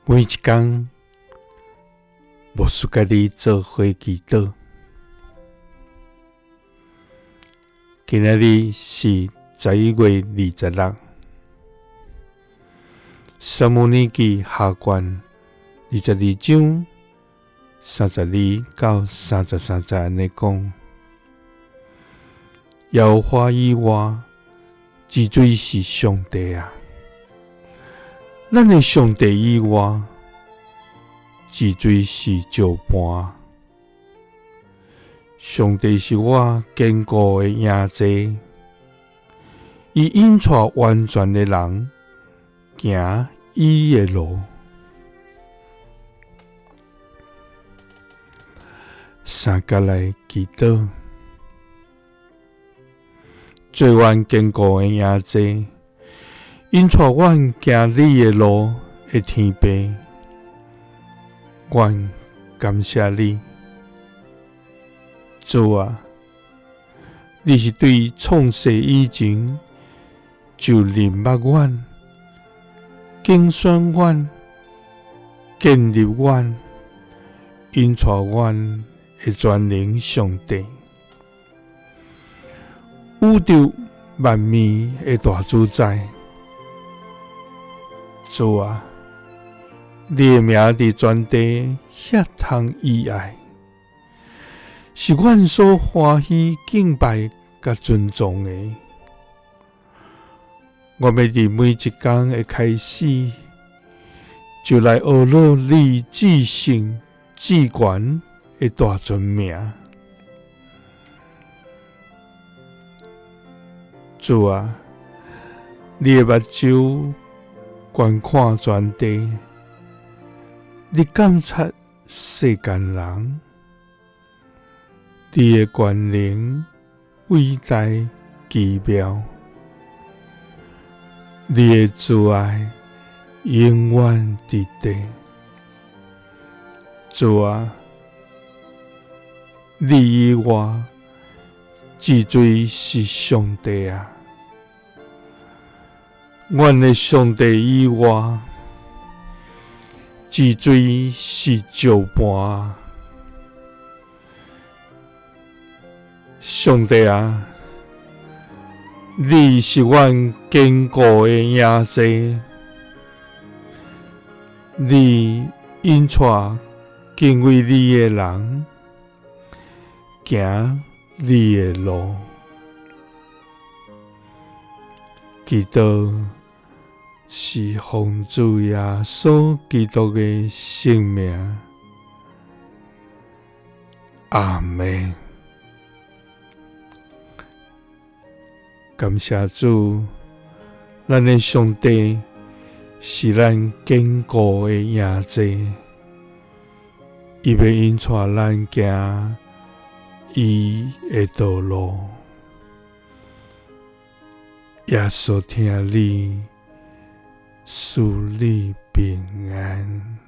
每一工，牧师佮你做伙祈祷。今仔日是11月26，撒母耳记下卷22章32到33节按呢讲：耶和华以外，只做是上帝啊！咱的上帝以外，只做是石磐。上帝是我坚固的营寨，伊引带完全的人行伊的路。三角来祈祷，做阮坚固的营寨，引带阮行你的路的天父，阮感谢你，主啊，你是对创世以前就认捌阮、拣选阮、建立阮、引带阮的全能上帝，宇宙万物的大主宰。主啊，你的名伫全地遐通以爱，是阮所欢喜敬拜佮尊崇的。我欲伫每一工的开始，就来学乐你至圣至悬的大尊名。主啊，你的目睭观看全地，你监察世间人，你的权能伟大奇妙，你的慈爱永远伫地。主啊，你以外，只做是上帝啊！阮的上帝以外，只做是石磐。上帝啊，你是阮坚固的营寨，你引带敬畏你的人行你的路。祈祷是奉主耶稣基督的圣名，阿们。感谢主，咱的上帝是咱坚固的营寨，伊欲引带咱行伊的道路。耶稣疼你，赐你平安。